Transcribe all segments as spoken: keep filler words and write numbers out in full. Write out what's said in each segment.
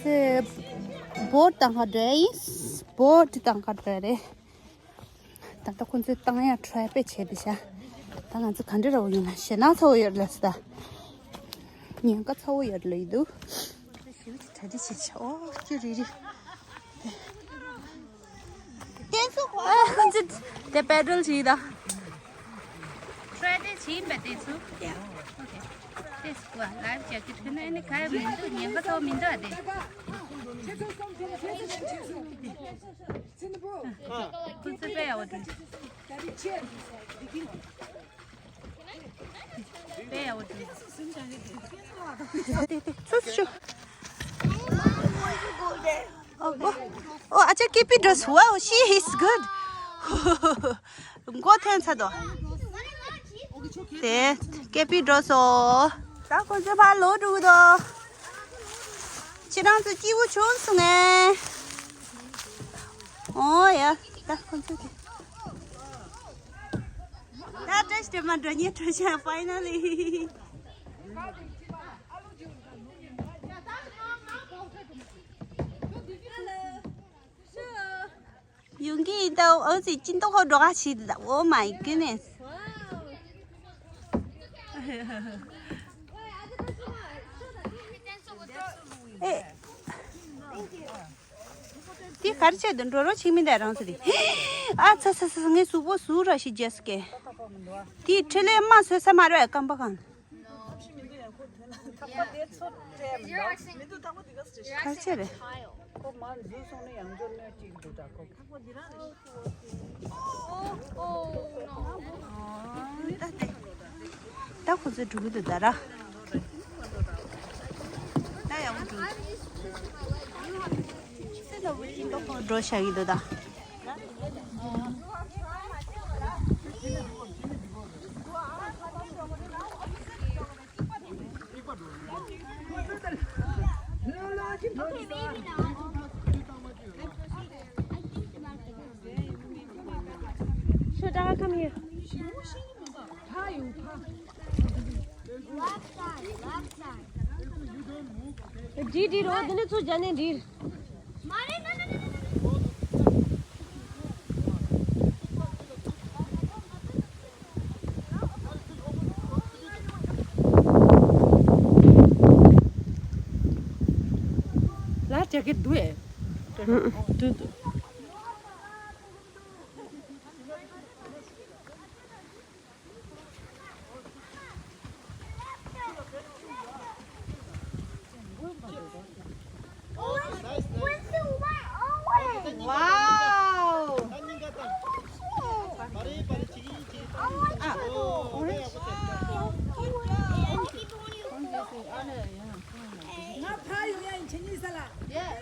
སེ་བོ་ཊི་བཏང་ག་འགྲོ་ཡ་ཡིན། བོ་ཊི་བཏང་ག་འགྲོ་ཡ་རེད། ད་ལྟ་ཁོང་ཚོས་བཏང་ཡ་ཊི་རའི་དཔེ་བྱས་བསྡད་ཤག་ད་ང་ཚོ་ག་འདྲ་འདྲ་བོ་ཡིན་ན་ཞེད་སྣང་ཚ་བོ་ཡོད་ལ་ས། ཉེན་ཁ་ཚ་བོ་ཡོད་ལ་ཡི་འདུག་གྲ་སྒྲིག་བྱས་ཤག་ཨོ་ཅི་རི་རི། ཨ་ཁོང་ཚོས་དེ་པེ་ཌལ་བྱས་ད། ཊི་རའི་དེ་བྱིན་པ་དེ་ཚུ། ཡ། ཨོ་ཁེ། དེ་སུ་བ་ལའིབ་ཇེ་ཀེ་ཊི་ཁྱོན་ནས་ནི་ག་ཡ་མི་འདུག་ཉེན་ཁ་ཚ་བོ་མི་འདུག་ཨ་དེ། ཁོང་ཚོ་དཔེ་ཡག་པོ་འདུག་དཔེ་ཡག་པོ་འདུག་ཡ་དེ་དེ་ཚུ་ཤོག་ཨོ་ཨོ་ཨ་ཅག་ཀེ་པི་འགྲོ་སོང་། Wow, she is good. མགོ་ཐོན་ཚར་དོ། དེ་ཀེ་པི་འགྲོ་སོང་། ད་ཁོ་ཚོ་ཕར་ལོག་འགྲོ་གི་འདུག་ཁྱེད་རང་ཚོ་སྐྱིད་པོ་བྱུང་སོང་ངས། ཨོ་ཡ། ད་ཁོ་ཚོ་དེ། ད་བཀྲ་ཤིས་བདེ་ལེགས་མ་འགྲོ་ཉེ་འགྲོ་ཤག finally. ཡོང་གི་ཡིན་ད། འོ་ཙི་ཅི་མདོག་ཁ་འགྲོ་ག་ཞིག Oh my goodness. ཨེ། དེ་ག་རེ་བྱས་འདུག་འགྲོ་རོགས་བྱེད་མི་འདུག་རང་ཚོ་དེ། ཨ་ཚ་ཚ་ཚ་ངའི་གཟུགས་པོ་ཟུག་ར་ཞིག་རྒྱས་སུ་སྐྱེ། དེ་འཕྲིན་ལས་མ་བཟོས་ས་མ་རེད་སྐམ་པ་གང་། ག་རེ་བྱས་རེད། ཁོ་མར་འཛུལ་སོང་ན་ཡང་འབྱོར་གནོད་ཅིག་འདུག་ད་ཁོ། ད་ཁོ་ཚོས་འགྲོ་གི་འདུག་ད་ར། ད་ཡག་པོ་འགྲོ། ཚེ་ལྟ་བུ་ཅི་འདོག་ཁོ་འགྲོ་བཞག་གི་འདུག་ད། Shut up, come here. འདྲི་འདྲི་རོ། འདི་ནི་ཚུར་རྒྱ་ནས་འདྲི། ལ་ཇེ་ཀེ་ཊི་འདུག་ཨེ། འདུག་འདུག Wow! Ah, orange. ང་ཕར་ཡོང་ཡ་ཡིན། ཁྱེད་གཉིས་ས་ལ། Yeah.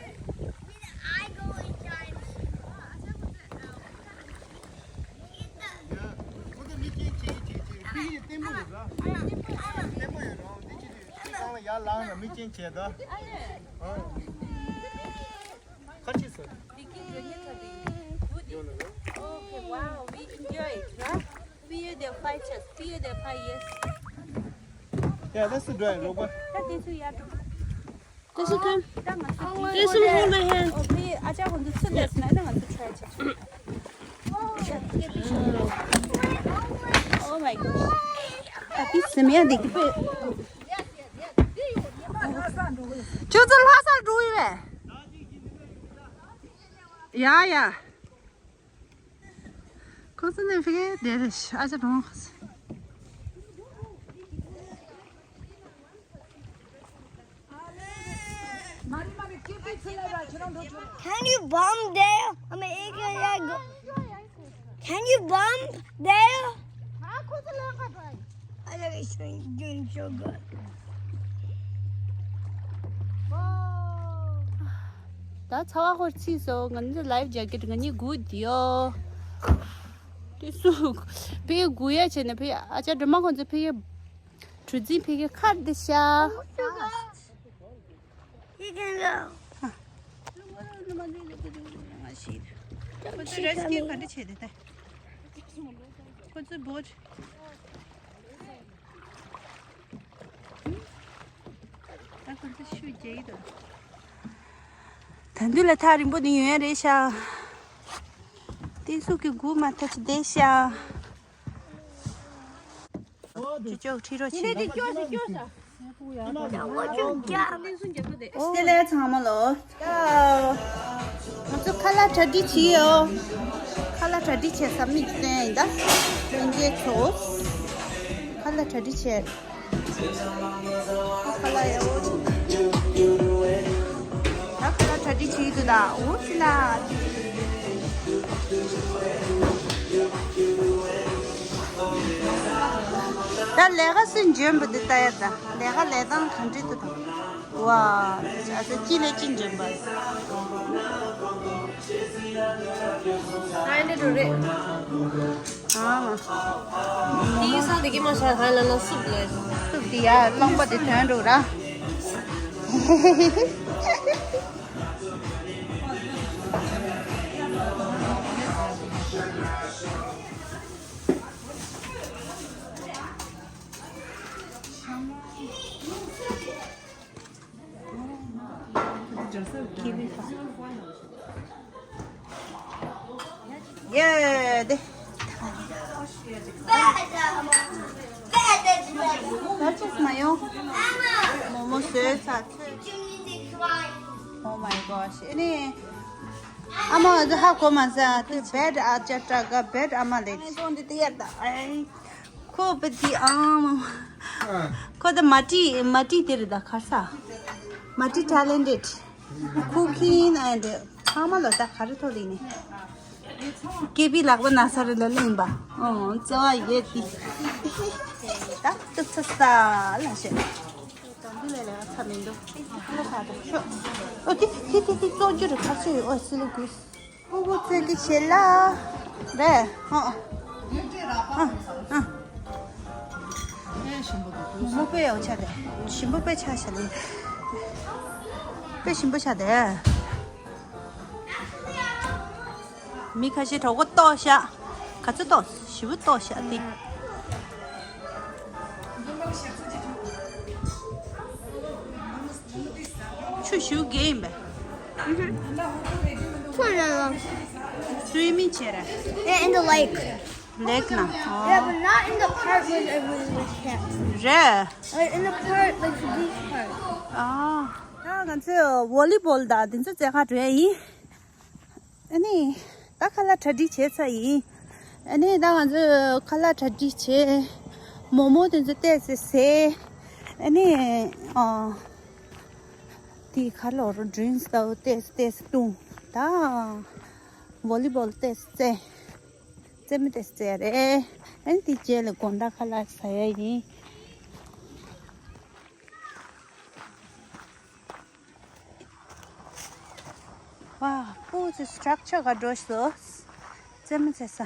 ཁོ་ཚོ་མི་རྐྱེན་བྱེད་ཀྱི་བྱེད་ཀྱི་བྱེད་ཀྱི་ཕ་གི་བརྟན་པོ་ཡོད་ར། བརྟན་པོ་ཡོད་ར། འདི་ཅི་དུས་ཁང་ལ་ཡར་ལངས་ན་མི་རྐྱེན་བྱེད་ད། ཨ། ཁ་ཆེ་ཟེར། Okay, wow, we enjoy it, huh? Fear the fighters, fear the fires. Yeah, that's the dry, Roba. That is we are. This is come. This is hold my hand. Okay, ཨ་ཅག་ཁོང་ཚོ་ཚུར་སླེབས་སོང་ན་ང་ཚོ་try བྱེད་ཆོག Oh my gosh. ད་དེ་སེམས་ཡ་འདི་གི་པེ། ཁྱོད་ཚོ་ལྷ་སར་འགྲོ་ཡི་བས། ཡ་ཡ། ཁོ་ཚོ་ནི་ཕི་གེ་དེ་རེད་ཤག་ཨ་ཅག་གྲོང་ཁ་སི། Can you bomb there? I mean, it can, yeah, go. Can you bomb there? I like it, it's doing so good. ད་ཚ་བ་ཁོར་ཚིག་སོ། ང་ཚོ་life jacket ང་གཉིས་དགོས་དེ་ཡོ། དེ་སུ་ཕི་གུ་ཡ་བྱས་ནས་ཕི་ཨ་ཅག་སྒྲོལ་མ་ཁོང་ཚོ་ཕི་གྲུ་འཛིན་ཕི་གི་ཁར་དེ་ཤ། You can go. ཁོ་ཚོ་rescue ག་འདྲ་བྱས་དེ་ད། ཁོ་ཚོ་boat ད་ཁོ་ཚོ་ཤུ་རྒྱག་གི་འདུག་ད་འདུལ་ལ་ཐག་རིང་པོ་འདི་ཡོང་ཡ་རེད་ཤག་བསྟན་སྲུང་གི་སྒུག་མ་ཐུབ་ཅིག་བསྡད་ཤག་ཅོ་ཅོ་ཁྲིད་རོགས་བྱེད། བསྟན་ལས་ཚང་མ་ལོ། ང་ཚོ་ཁ་ལག་གྲ་སྒྲིག་བྱེད་ཡོད། ཁ་ལག་གྲ་སྒྲིག་བྱེད་ས་མིག་བསྟན་ཡིན་ད། ལྷན་རྒྱས་ཚོ། ཁ་ལག་གྲ་སྒྲིག་བྱེད། ཁ་ལག་ཡག་པོ་བྱེད། ད་ཁ་ལག་གྲ་སྒྲིག་བྱེད་ཡོད་ད། འོ་ཅི་ན། ད་ལས་ཀ་སུ་འཇོན་པ་འདི་ལྟ་ཡ་ད། ལས་ཀ་ལས་སྟངས་ག་འདྲ་འདུག་ད། ཝ། ཨ་ཙི་ཅི་ལས་ཅི་འཇོན་པ། ད་འདི་འགྲོ་རེད། ཨ་མ། དེའི་ས་དེ་གི་མ་ཤ་ཧ་ལ་ལ་སུབ་ལས། སུབ་དེ་ཡ་རླངས་པ་དེ་ཐོན་འགྲོ་ར། ཡེ་དེ། ད་ཅིག་མ་ཡོང་། མོག་མོག་བཟོས་ཚར། Oh my gosh. ཨ་ནི། ཨ་མ་འདི་ཧ་གོ་མ་ས། དེ་བེད་ཨ་ཅག་ཏྲ་ག་བེད་ཨ་མ་ལེགས། ཨ་ནི་དེ་ཡར་ད། ཨའི། ཁོ་བེད་དེ་ཨ་མ། ཁོ་ད་མ་ཏི་མ་ཏི་དེ་རེད་ད་ཁར་ས། མ་ཏི་ཊེ་ལེན་ཊེཌ། Cooking and ཚང་མ་ལོ་ད་ག་རེ་ཐོག་ལེགས་ནི། ཀེ་པི་ལག་པ་ན་ས་རེ་ལ་ལེན་པ། ཨོ་རྩ་བ་ཡོད་དེ། ད་སྟུག་ཚ་ས་ལ་ཤེས། དང་དེ་ལས་ལས་ཚ་མི་འདུག་ཁ་ལ་ཁ་དང་ཤོག་ཨོ་དེ་དེ་དེ་དེ་གཙོ་རྒྱུ་རུ་ཁ་ཆེ་ཡོད། ཨོ་སི་ལུ་གུས། ཕྲུ་གུ་ཚོས་དེ་བྱེད་ལ། རེད། ཨ་ཨ་ཨ། མོ་དཔེ་ཡག་ཆགས་དེ། ཞིམ་པོ་དཔེ་ཆགས་ཤག་ལེ། དཔེ་ཞིམ་པོ་ཆགས་དེ། མི་ཁ་ཤས་གྲོད་ཁོག་ལྟོགས་ཤག་ག་ཚོད་ལྟོགས། ཞེ་པོ་ལྟོགས་ཤག་སྟེ། ཆུ་ཞེ་པོ་རྒྱག་ཡིན་པས། Put it in the, སུའི་མིང་བྱས་ར། Yeah, in the lake. ལེགས་ན། Yeah, but not in the part where everyone was camped. རེད། Like, in the part, like, the beach part. ཨ། ད་ང་ཚོས་ཝོ་ལི་བོལ་དང་དེ་ཚོ་རྩེད་གར་འགྲོ་ཡ་ཡིན། ཨ་ནི། ད་ཁ་ལག་གྲ་སྒྲིག་བྱས་ཚར་ཡིན། ཨ་ནི་ད་ང་ཚོས་ཁ་ལག་གྲ་སྒྲིག་བྱས། མོག་མོག་དེ་ཚོ་ཏོག་ཙམ་བཟས། ཨ་ནི། ཨ། དེ་ག་ལོར་ཌི་རིང་སི་ལྟ་བུ་ཏོག་ཙམ་ཏོག་ཙམ་བཏུང་། ད། ཝོ་ལི་བོལ་ཏོག་ཙམ་རྩེ། རྩེད་མོ་ཏོག་ཙམ་རྩེ་རེད། ཨ་ནི་དེ་རྗེས་ལ་དགོང་དག་ཁ་ལག་ཟ་ཡ་ཡིན། ཝ། སྤུ་ཙི་སི་ཊག་ཅར་ག་འགྲོ་སོ། རྩེད་མོ་རྩེ་ས།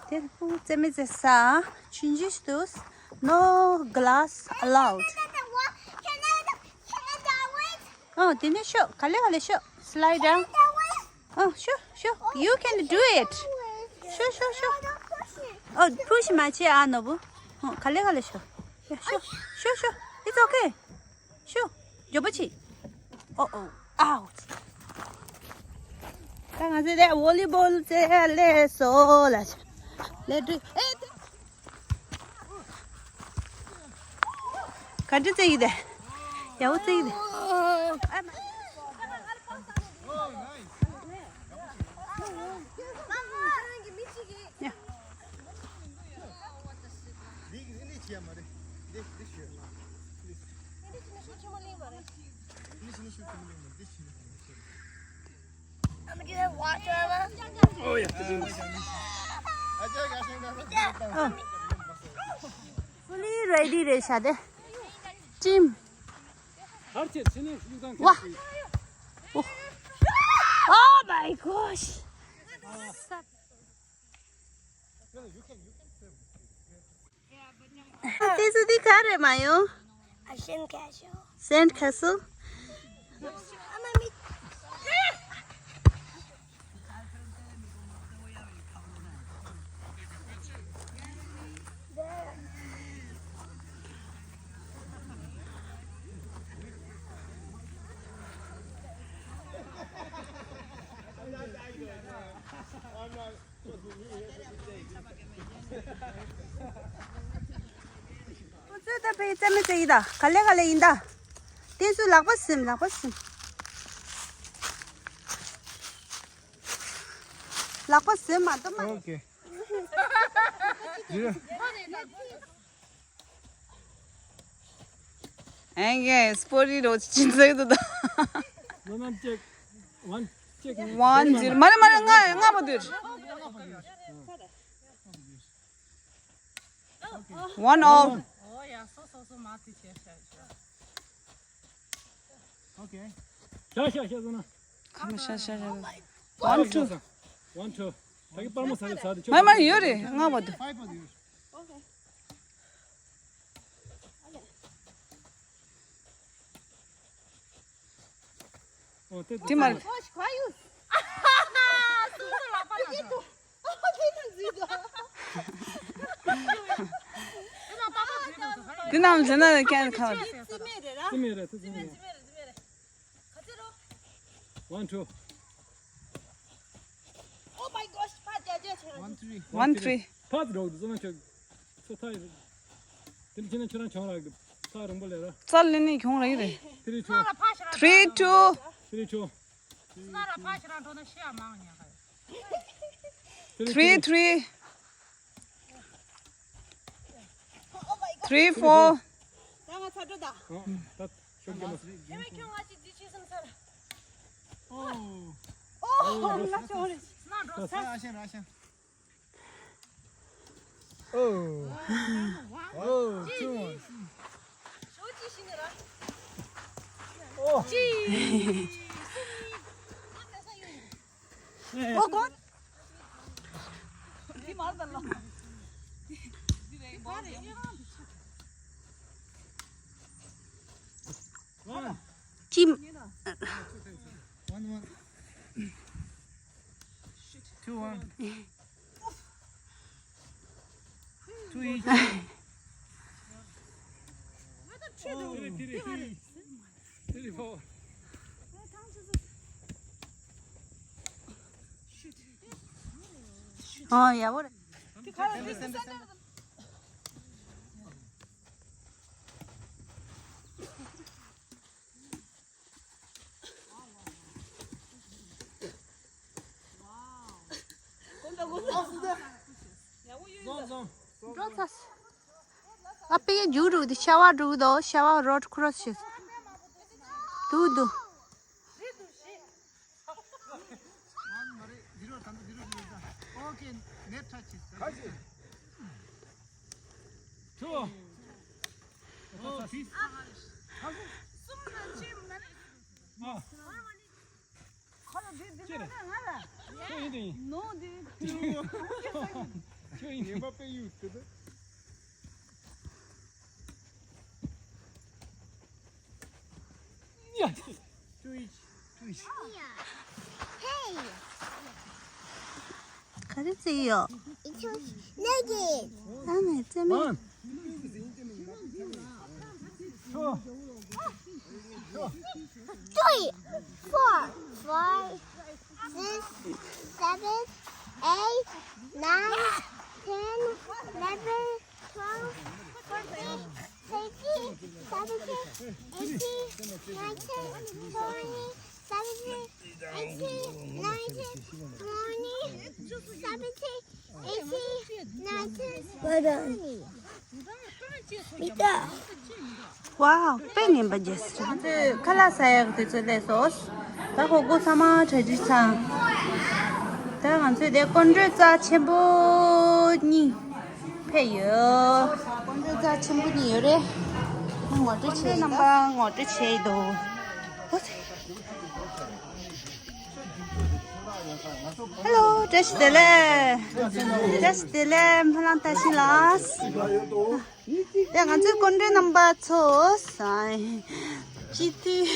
དེར་སྤུ་རྩེད་མོ་རྩེ་ས། ཆུང་ཆུང་ཞིག་འདུག No glass allowed. ཨོ། དེ་ནས་ཤོག་ག་ལེ་ག་ལེ་ཤོག Slide down. ཨོ། ཤོག་ཤོག You can do it. ཤོག་ཤོག་ཤོག་ཨོ། ཕུ་ཤི་མ་བྱེད་ཨ་ནོར་བུ། ཨོ། ག་ལེ་ག་ལེ་ཤོག་ཡ་ཤོག་ཤོག་ཤོག It's okay. ཤོག་མགྱོགས་པོ་བྱེད། ཨོ་ཨོ། ཨའུ། ད་ང་ཚོ་དེ་ཝོ་ལི་བོལ་རྩེ་ལས་སོ་ལ། ལས་འགྲོ། ཨེ། ག་འདྲ་རྩེ་ཡི་དེ། ཡག་པོ་རྩེ་ཡི་དེ། ཨ་མ། ཡ། I'm gonna do that water, Emma. Oh, yeah. Fully ready རེད་ཤག་དེ། Team. ཝ། Oh my gosh. དེ་ཚོ་འདི་ག་རེད་མ་ཡོང་། Sand Castle. Sand Castle. རྩེ་མི་རྩེ་ཡིན་ད། ག་ལེ་ག་ལེ་ཡིན་ད། དེ་ཚོ་ལག་པ་ཟིན། ལག་པ་ཟིན། ལག་པ་ཟིན་མ་གཏོགས་མ། Okay. ཨེ་ཀེ་སྤོ་རི་རོ་ཅི་ཟེར་དུ་ད། ལོ་ན་ཅེག་ཝན་ཅེག་ཝན་ཛི་རོ། མ་རེད་མ་རེད། ལྔ་ལྔ་པོ་དུར། One all. Okay. ཤ་ཤ་ཤ་ཟོ་ན། ཁ་མ་ཤ་ཤ་ཤ། One two. One two. ད་གི་པར་མ་ས་རེ་ས་དེ་ཆོ། མ་མ་ཡོད་རེད། ལྔ་པོ་དུར། ཨོ་དེ་དེ་མ་རེད། འདི་ནང་ལ་ཟེར་ན་ཁྱེད་ཁ་བ། རྩི་མེད་རེད་ར། རྩི་མེད་རེད། རྩི་མེད་རེད། One two. Oh my gosh. One three. One three. ཕར་འགྲོ་འདུག་ཟེར་ན་ཁྱོད་ཚོ་ཐག་ཡིན། དེ་འདྲ་བྱས་ན་ཁྱོད་རང་གྱོང་རག་གི་ཐག་རིང་པོ་ལས་ར། རྩ་ལེ་ནི་གྱོང་རག་གི་རེད། Three two. Three two. Three two. Three three. Three four. ད་ང་ཚ་འགྲོ་ད། ད་ཤོག་གི་མ། ཨོ། ཨོ། ང་ཚོ་རེད། ད་ས་ཨ་ཤེ་ར་ཤེ། Oh. Oh, two one. Oh. Oh, God. One. Jim. One, one. Two, one. Two each. Three, three, three. Three, four. Oh, yeah, what? འགྲོ་ཚར། ཨ་ཕའི་རྒྱུག་འགྲོ་དེ་ཤ་བ་འགྲོ་དོ། ཤ་བ་རོ་ཁྲོ་སི། དུ་དུ། Okay, net touches. Two. Oh, peace. Ah. ཁྱོད་ཡིན་དེ་ཡིན། No, dude. ཁྱོད་ཡིན་དེ། ཡིན་པ་དཔེ་ཡུལ་དེ་དུ། ཡ། Two each. Two each. Hey. ག་རེ་བྱེད་ཡོད། It's naked. ཨ་ནི་རྩེ་མོ། One. Two. Two. Three, four, five, six, seven, eight, nine, ten, eleven, twelve, fourteen, fifteen, seventeen, eighteen, nineteen, twenty, seventeen, eighteen, nineteen, twenty, seventeen, eighteen, nineteen, twenty. Wow, དཔེ་ངན་པ་རྒྱལ་སྲིད། ང་ཚོས་ཁ་ལག་ཟ་ཡག་དེ་ཚོ་སླེབས་སོང་། ད་ཧོ་གོ་ཚང་མ་གྲ་སྒྲིག་ཚར། ད་ང་ཚོས་དེ་སྐོར་འགྲོས་རྩ་ཆེན་པོ་གཉིས་ཕེབས་ཡོད། སྐོར་འགྲོས་རྩ་ཆེན་པོ་གཉིས་ཡོད་རེད། ངོ་སྤྲོད་བྱེད་རྣམ་པ་ངོ་སྤྲོད་བྱེད་འདུག Hello, བཀྲ་ཤིས་བདེ་ལེགས། བཀྲ་ཤིས་བདེ་ལེགས། ཕ་ལང་ཏ་ཤི་ལགས། དེ་ང་ཚོའི་སྐོར་འགྲོས་རྣམ་པ་ཚོ་སའི་སྤྱི་འཐུས།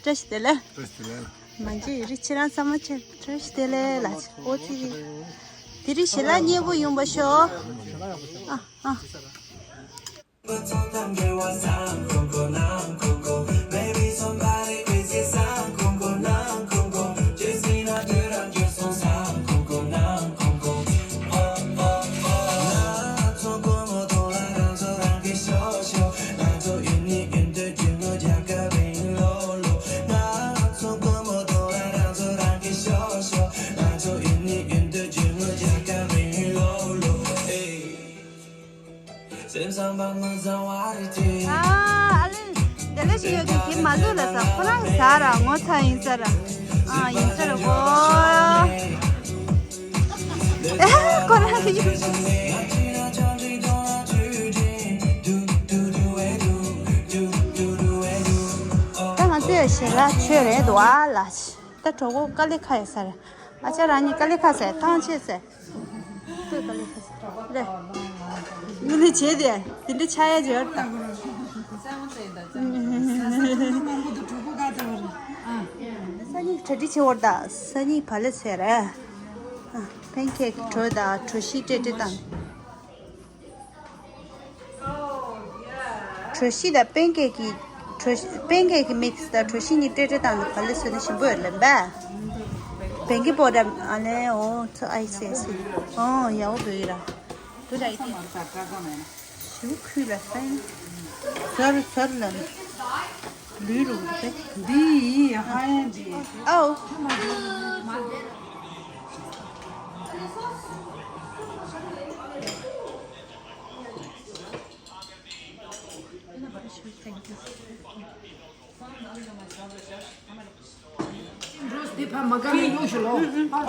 བཀྲ་ཤིས་བདེ་ལེགས། བཀྲ་ཤིས་བདེ་ལེགས། མ་འཇིགས་རི་ཁྱེད་རང་ཚང་མ་ཆེ་བཀྲ་ཤིས་བདེ་ལེགས་ལ་ཆེ་ཨོ་ཙི་རི། དེ་རིང་ཞལ་ལག་མཉེས་པོ་ཡོང་བ་ཤོག་ཨ་ཨ། ཨ་ཨ་ལེ། དེ་ལས་ཤི་ཡོད་ཀྱི་གི་མ་ལུས་ལ་ས་ཁོ་རང་ཟ་ར་ངོ་ཚ་ཡིན་ས་ར། ཨ་ཡིན་ས་ར་གོ། ཁོ་རང་གི་ཡུལ། ད་ང་ཚོས་ཞལ་ལག་མཆོད་རེད་འདུག་ཨ་ལ། ད་གྲོགས་པོ་དཀའ་ལས་ཁག་ཡོད་ས་རེད། ཨ་ཅག་རང་ཉིད་དཀའ་ལས་ཁག་ཟེར་ཐང་ཆད་ཟེར། ལྟོས་དཀའ་ལས་ཁག་ཟེར་རེད། ངས་ནི་བྱས་ཏེ་དེ་འདྲ་ཆགས་ཡ་ཅིག་ཡོད་ད། སང་ཉིན་གྲ་སྒྲིག་བྱེད་འོར་ད་སང་ཉིན་བ་ལེ་ཟེར་རེད། ཨ་པན་ཁེག་གྲོ་དང་གྲོ་ཞིབ་སྤྲད་སྤྲད་བཏང་། གྲོ་ཞིབ་དང་པན་ཀེག་གི་གྲོ་ཞིབ་པན་ཀེག་གི་མིག་སི་དང་གྲོ་ཞིབ་གཉིས་སྤྲད་སྤྲད་བཏང་ནས་ག་ལེ་སོ་ནི་ཞིམ་པོ་ཡོད་ལེམ་པས། བེང་ཀི་པོ་ཌར་ཨ་ལེ་འོ་ཚོ་ཨའི་སི་ཨའི་སི། ཨོ་ཡག་པོ་བོད་ཡིན་ར། དུ་ད་ཡི་ཏི། ཞུ་ཁུ་ལ་སེང་། ཟར་ཟར་ལ་ལུས་རུ་འདི་འདི་ཧ་ཡན་འདི། ཨའོ། འགྲོ་སྟེ་ཕ་མ་ག་ནས་ཡོང་ཞུ་ལོ།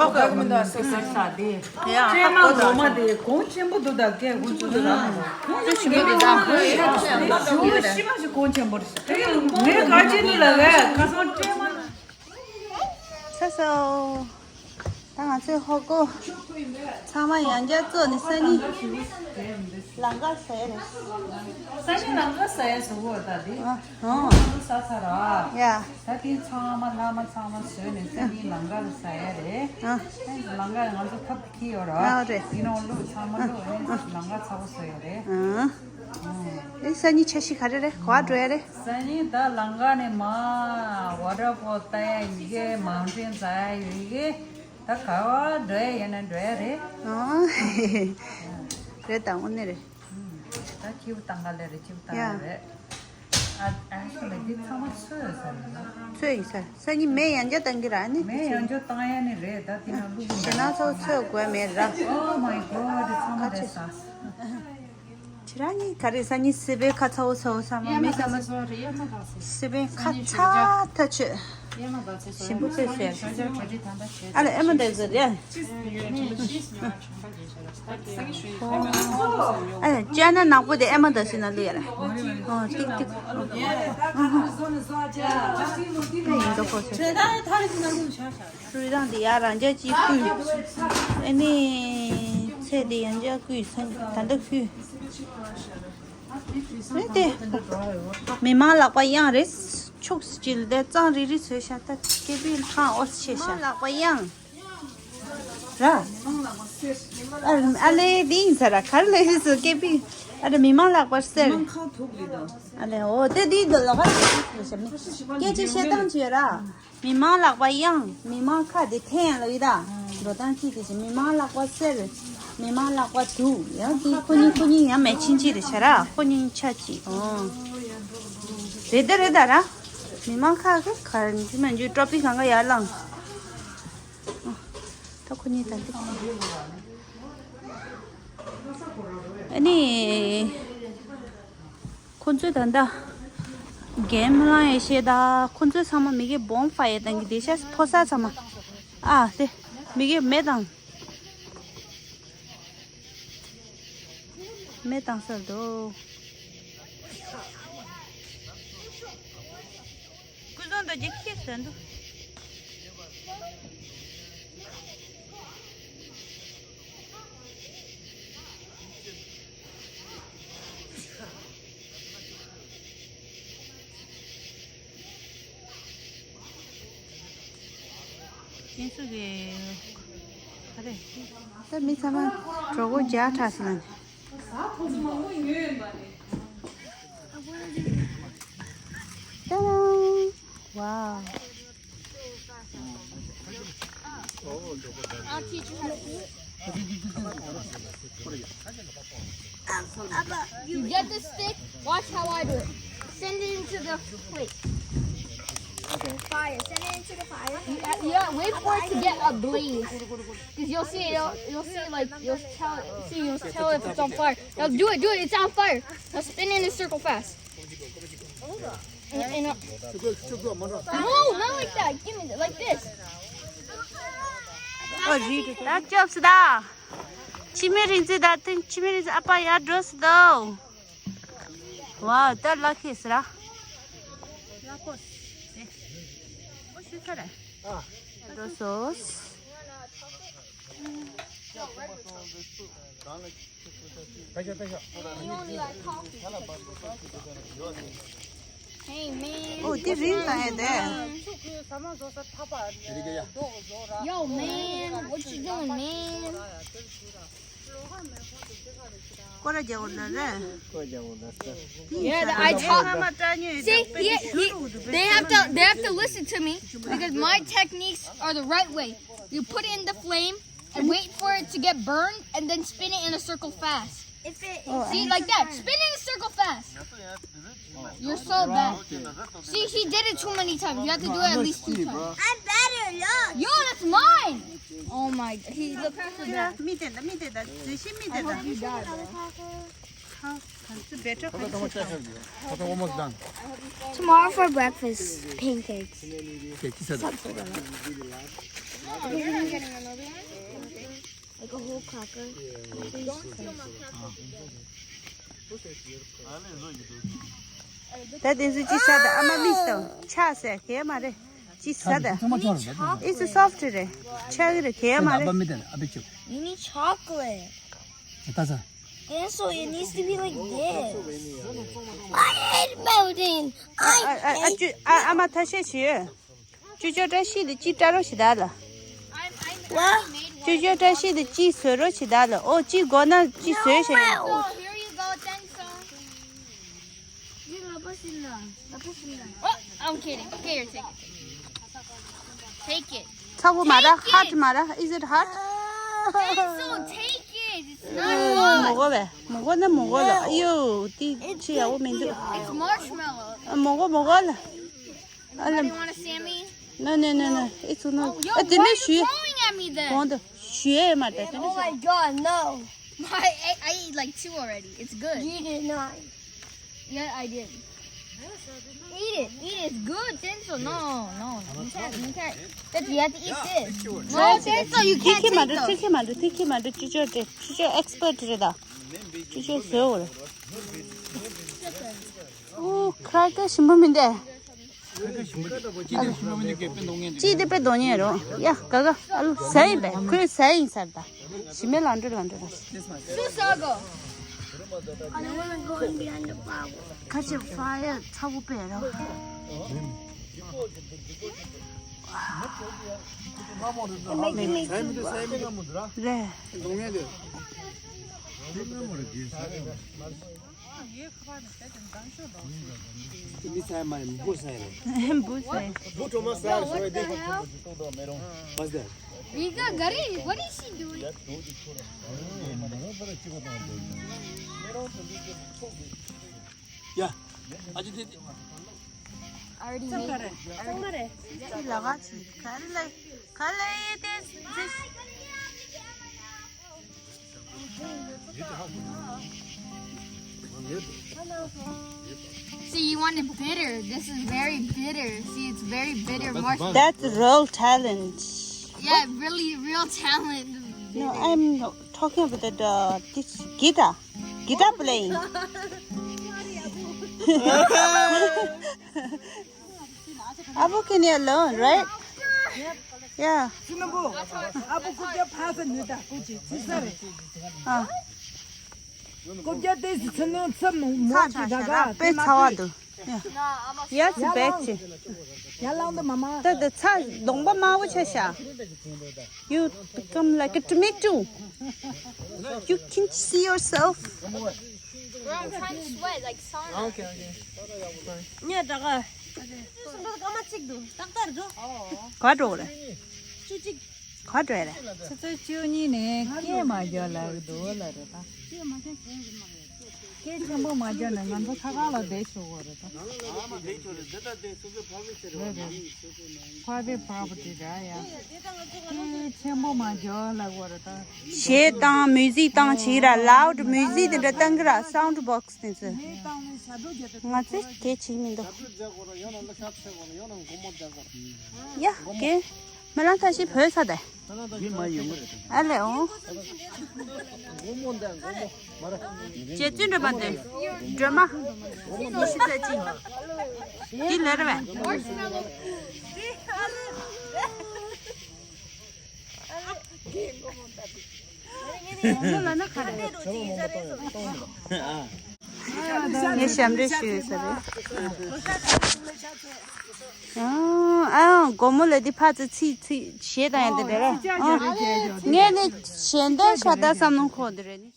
ཨོ་ཁ་མི་འདུག་ཟེར་ཟེར་ས་དེ། ཡ་ཧ་ཀྲེ་མ་གོ་ད་ལོ་མ་དེ་གོང་ཆེན་པོ་འདུག་ད་སྐད་ཧུན་ཚུགས་འདུག་ད། ཁོང་ཚོ་ཞིག་གི་ད་ཁོང་ཞིག་ཞིག་གོང་ཆེན་པོ་རེད། ངས་ག་ཅི་འདུག་ལ་ལས་ཁ་སང་ཀྲེ་མ། ཚ་སོ། ད་ང་ཚོའི་ཧོ་ཀོ་ཚང་མ་ཡང་བསྐྱར་བཙོག་ནས་སང་ཉིན་ལང་ཀར་ཟ་ཡ་རེད། སང་ཉིན་ལང་ཀར་ཟ་ཡ་ཟ་གོ་ད་དེ། ཨ་ཧོ། ང་ཚོ་ཟ་ཚར་ར། ཡ། ད་དེ་ཚང་མ་ལྷག་མ་ཚང་མ་བཟོས་ནས་སང་ཉིན་ལང་ཀར་ཟ་ཡ་རེད། ཨ། ལང་ཀར་ང་ཚོ་ཐབ་ཀྱི་ཡོད་ར། ཨ་རེད། ཡིན་ནའང་ལུག་ཚང་མ་ལུག་ཨ་ནི་ལང་ཀར་ཚ་བོ་བཟོ་ཡ་རེད། ཨ། ཨེ་སང་ཉིན་འཆར་གཞི་ག་རེ་རེད། ག་པར་འགྲོ་ཡ་རེད། སང་ཉིན་ད་ལང་ཀ་ནས་མར་ཝ་ཊར་ཕོལ་ལྟ་ཡ་ཡོད་གི་མའུན་ཊེན་འཛེག་ཡ་ཡོད་གི་ད་ག་པར་འགྲོ་ཡ་ཡོད་ན་འགྲོ་ཡ་རེད། ཨ། རེད་ད་དངོས་གནས་རེད། ད་ཁྱེའུ་བཏང་ག་ལེ་རེད་ཁྱེའུ་བཏང་ཡ་ཡ། རེད། ཨ་ཨ་ཤི་ལ་འདི་ཚང་མ་ཚོས་ཟེར་ན། ཚོས་ཡིན་ས། སང་ཉིན་མེ་ཡང་བསྐྱར་བཏང་གི་ར་ནི། མེ་ཡང་བསྐྱར་བཏང་ཡ་ནི་རེད་ད་དེ་ན་ལུག་ཞེ་ན་ཚོ་ཚོས་དགོས་མེད་ར། Oh my God འདི་ཚང་མ་ཁ་རེད་ཆེ་ས། ཁྱེད་རང་གཉིས་ག་རེ་སང་ཉིན་སི་པན་ཁ་ཚ་བོ་ཚ་བོ་ས་མ་མེ་ས་མ། སི་པན་ཁ་ཚ་ཐ་ཆོད། ཞིམ་པོ་བཀོད་ཟེར། ཨ་ལ་ཨེ་མ་འདི་ཟེར་ཡ། ཨ་ལ་ཅ་ན་ནག་པོ་དེ་ཨེ་མ་འདི་ཟེར་ན་ལུས་ཡ་ལ། ཨོ་ཏིག་ཏིག་ཨེ་ཡིན་འདུག་གོ་ཟེར། རུས་དང་དེ་ཡ་རང་རྒྱ་གཅིག་བསྐུས། ཨ་ནི་ཚེ་དེ་ཡང་རྒྱ་བསྐུས་ས་ད་ལྟ་བསྐུས། ཨེ་དེ། མི་མང་ལག་པ་གཡང་རེད། ཕྱོགས་སུ་ཅིལ་དེ་གཙང་རིལ་རིལ་བཟོས་ཤག་ད་སྐེ་པི་ལྷང་འོ་ཆེ་ཤག་མི་མང་ལག་པ་གཡང་། ར། ཨ་ཨ་ལེ་དེ་ཡིན་ས་ར་གར་ལེ་རིས་སུ་སྐེ་པི། ཨ་ར་མི་མང་ལག་པར་གསེར། ཨ་ལེ་འོ་དེ་དེའི་འདོད་ལོ་ག་རེ་ཞབས་ནི། སྐད་ཆ་བཤད་སྟངས་ཅི་ཡོད་ར། མི་མང་ལག་པ་གཡང་། མི་མང་ཁ་དེ་འཐེན་ཡང་ལ་ཡི་ད། འགྲོ་སྟངས་ཅི་དེ་ཅི་མི་མང་ལག་པ་གསེར། མི་མང་ལག་པ་དུག་ཡང་དེ་ཁོ་གཉིས་ཁོ་གཉིས་ཡང་མེ་ཆིན་ཅི་རེད་ཤ་ར་ཁོ་གཉིས་ཆ་ཅི་ཨོ། རེད་ད་རེད་ད་ར། མི་མང་ཁ་གི་ག་འཇུ་མ་འཇུ་ཀྲོ་པི་གང་ག་ཡར་ལངས། ད་ཁོ་གཉིས་ད་འདི། ཨ་ནི། ཁོ་ཚོས་ད་ལྟ། གན་མ་ལང་ཡེ་ཤེས་ད། ཁོ་ཚོས་ཚང་མ་མི་གི་བོན་ཕ་ཡེ་དང་གི་དེ་ཤ་ཕོ་ས་ཚང་མ། ཨ་དེ། མི་གི་མེ་དང་། མེ་དང་སལ་དོ། ཀུན་བཟང་དོ་རྗེ་ཁྱེད་ཟེར་འདུག་ཀན་སུ་གི་ག་རེ། ད་མི་ཚང་མ་གྲོད་ཁོག་བརྒྱ་ཕྲག་ཟིན་ན། ཏ་ད། Wow. You get the stick, watch how I do it. Send it into the plate. Send it into the fire. Yeah, yeah, wait for it to get ablaze. Because you'll see, you'll, you'll see, like, you'll tell, see, you'll tell if it's on fire. Now do it, do it, it's on fire. Now spin in a circle fast. And, and, uh, no, not like that. Give me, like this. ད་སྐྱོབས་སི་ད། འཆི་མེད་རིག་འཛིན་ད་ཐེངས་འཆི་མེད་རིག་འཛིན་ཨ་ཕ་ཡར་འགྲོ་སི་ད། ཝའོ། ད་ལག་ཁེ་སི་ར། འགྲོ་སོང་། Hey man. ཨོ་དེ་རིང་དང་ཡ་དེ། Yo man, what you doing, man? སྐོར་ར་རྒྱག་འོ་ན་རེད། སྐོར་རྒྱག་འོ་ན་རེད། Yeah, I talk. See, he, he, they have to, they have to listen to me because my techniques are the right way. You put it in the flame and wait for it to get burned and then spin it in a circle fast. If it, see, like that. Spin it in a circle fast. You're so bad. See, she did it too many times. You have to do it at least two times. I'm better, look. Yo, that's mine. Oh my, he look so bad. 見てんだ、見てんだ。 Almost done. Tomorrow for breakfast, pancakes. Okay, kiss it. Like a whole cracker. ད་དེ་ཚོ་ཅི་ཟ་ད། ཨ་མ་མིག་དང་ཆག་ཟེར་གས་མ་རེད། ཅི་ཟ་ད། It's soft རེད། ཆག་གི་རེད། གས་མ་རེད། You need chocolate. It doesn't. Dinosaur, it needs to be like this. I hate melting. I hate. ཨ་མ་ཐ་ཤལ་བྱོས། ཅོ་ཅོ་བཀྲ་ཤིས་དེ་ཅི་བཀྲ་རོགས་བྱེད་ད་ལ། ཅོ་ཅོ་བཀྲ་ཤིས་དེ་ཅི་བཟོས་རོགས་བྱེད་ད་ལ། ཨོ་ཅི་དགོས་ན་ཅི་བཟོས་བྱས། Here you go, Dinosaur. Oh, I'm kidding. Here, take it. Take it. ཚ་པོ་མ་ར། Take it. Hot མ་ར། Is it hot? Dinosaur, take it. It's not hot. མོ་གོ་བས། མོ་གོ་ན་མོ་གོ་ལ། ཨ་ཡོ་དེ་ཆེ་ཡག་པོ་མི་འདུག It's marshmallow. མོ་གོ་མོ་གོ་ལ། Anybody want a Sammy? No, no, no, no. It's not. Oh, yo, why are you throwing at me then? གོང་དུ་ཞུ་ཡས་མ་རེད། Oh my God, no. I, I, I eat like two already. It's good. You did not. Yeah, I did. Eat it. Eat it. It's good, Denzel. No, no. You can't, you can't. But you have to eat this. No, Denzel, you can't take those. ཐིག་ཁེ་མ་འགྲོ། ཐིག་ཁེ་མ་འགྲོ། ཐིག་ཁེ་མ་འགྲོ། ཅི་ཅོ་ཏྲེ། ཅི་ཅོ་ཨེག་སི་པར་ཊི་རེད་ད། ཅི་ཅོ་བཟོས་འོ་རེད། ཨོ་ཁ་ཀ་ཞིམ་པོ་མི་འདུག་ཅི་དེ་དཔེ་དོན་ཡོད་རོ། ཡ་ག་ག་ཨ་ལོ་ཟ་ཡིན་པས། ཁོས་ཟ་ཡིན་ཟེར་ད། ཞི་མེ་ལང་འགྲོ་ལང་འགྲོ་ལ། སུ་ཟ་གོ། I don't wanna go in behind the flower. ཁ་ཆེ་ཕ་ཡ་ཚ་བོ་པས་རོ། It make me རེད། མི་ཚང་མ་འབུ་ཟ་ཡ་རེད། འབུ་ཟ་ཡ། འབུ་གྲོག་མ་ཟ་ཡ། What the hell? What's that? Vika Gari, what is she doing? Yeah. I just did. Already made. ལ་ག་ཅི་ག་རེ་ལ་ག་ལ་ཡེ་དེ། See, you want it bitter. This is very bitter. See, it's very bitter. That's real talent. Yeah, really, real talent. No, I'm talking about the, the this guitar. Guitar playing. Abu, can you learn, right? Yeah. Sinabu, abu kubja phasa nita kuchi, sisare. Ah. Kubja te sinu tsam mo chi daga. Pe tsawa do. Yeah. Yes, back chi. Ya lang do mama. The, the tsa dongba ma wo cha sha. You become like a tomato. You can see yourself. Bro, I'm trying to sweat like sauna. Okay, okay. Nya daga. Sundar kama chik do. Doctor do. ག་འགྲོ་རེད། ག་འགྲོ་རེད། ཆུ་ཚོད་བཅུ་གཉིས་ནས་སྐད་མ་རྒྱག་ལབ་འདུག་ལ་རེད་ད། ཆེན་པོ་མ་བརྒྱབ་ན་ང་ཚོ་ཁ་ཁ་ལ་བསྡད་ཆོག་གི་རེད་ད། ཨ་མ་བསྡད་ཆོག་རེད། འདི་ལྟ་བསྡད་སོ་སོའི་ཕ་བི་ཟེར་བ་རེད། ཕ་བི་པྲོ་པར་ཊི་རེད་ཡ། དེ་ཆེན་པོ་མ་བརྒྱབ་ལབ་དགོས་རེད་ད། གཞས་བཏང་། མིའུ་ཟིག་བཏང་བྱས་ར། ལའུ་ཌི་མིའུ་ཟིག་དེ་འདྲ་བཏང་གི་ར། སའུན་ཌི་བོག་སི་དེ་ཚོ། ང་ཚོས་དེ་བྱེད་མི་འདུག་ཡ་གེ་མི་ལང་ཐ་ཤི་བོད་ས་དེ། ཡིན་མ་ཡོང་གི་རེད། ཨ་ལེ་འོང་། རྗེ་བཙུན་སྒྲོལ་མ་དེ། སྒྲོལ་མ། ཉི་ཤུ་རྩ་གཅིག་འདི་ལས་རེད་བས། ངོ་མོ་ལ་ན་ག་རེ། ངས་ཞབས་འདྲེན་ཞུས་ཡོད་ས་རེད། ཨ་ཨ་སྒོར་མོ་ལ་འདི་ཕ་ཚོ་ཚིག་ཚིག་གཞས་བཏང་ཡ་འདི་རེད་ར། ཨ་ངས་ནི་གཞས་འདོན་ཤ་སྟག་བསམ་བློ་འཁོར་འདི་རེད་ནི།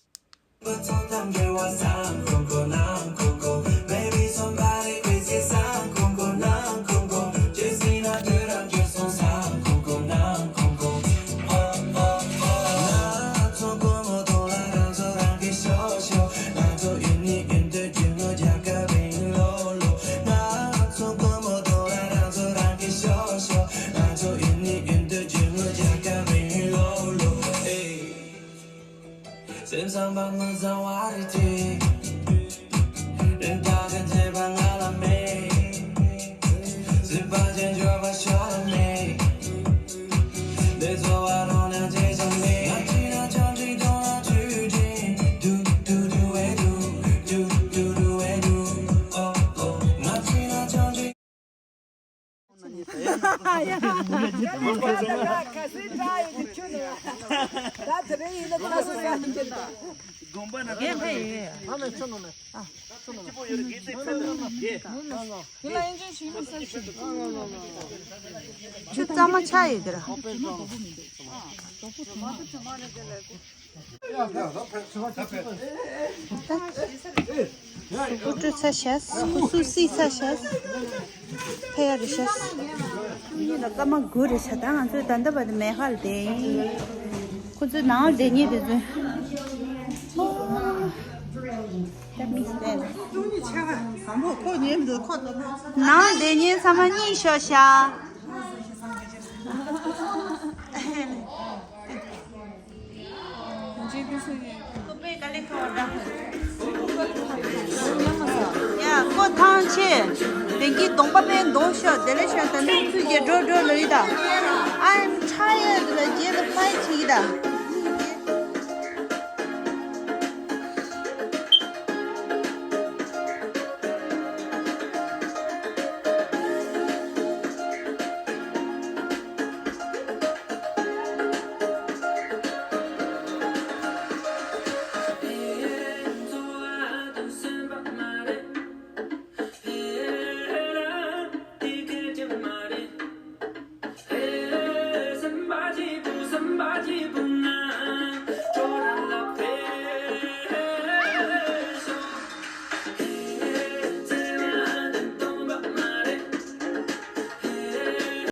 སེམས་བཟང་པ་ངོ་ཚ་བ་རེད་དེ། རེད་ད་ག་བྱེད་པ་ང་ལ་མེད། སྲིད་པ་ཅན་འབྱོར་པ་ཤ་ལ་མེད། འདི་ཚོ་བ་རང་ཉག་ཅིག་ཅང་མེད། ང་ཅི་ན་ཅང་ཅིག་དོང་ན་ཆུ་ཅིག་དུ་དུ་དུ་ཨེ་དུ། དུ་དུ་དུ་ཨེ་དུ། ཨོ་ཨོ། ང་ཅི་ན་ཅང་ཅིག་ཆུ་གཙང་མ་ཆགས་ཡོད་ཀྱི་ར། སྐུ་སྤྲོད་ཚར་ཤག་སྐུ་གཟུགས་བསིལ་ཚར་ཤག་ཕེབས་ཡ་རེད་ཤག་གཉིས་ལ་སྐར་མ་དགུ་རེད་ཤག་ད་ང་ཚོས་ད་ལྟ་བར་དུ་མེ་ཧ་ལ་བསྡད་ཡིན། ཁོ་ཚོའི་ནང་བསྡད་མཁན་དེ་ཚོས། ནང་བསྡད་མཁན་ཚང་མ་གཉིད་ཤོར་ཤག་ཡ། ཀོ་ཐང་ཆེ། དེང་གི་གདོང་པ་དཔེ་མདོག་ཤོག་དེ་ལས་ཤོག་ད་ནི་ཚུལ་རྒྱས་འགྲོ་འགྲོ་ལོས་ཡིན་ད། I'm tired ལ་རྗེས་ལ་ཕའི་ཆེ་གི་ད།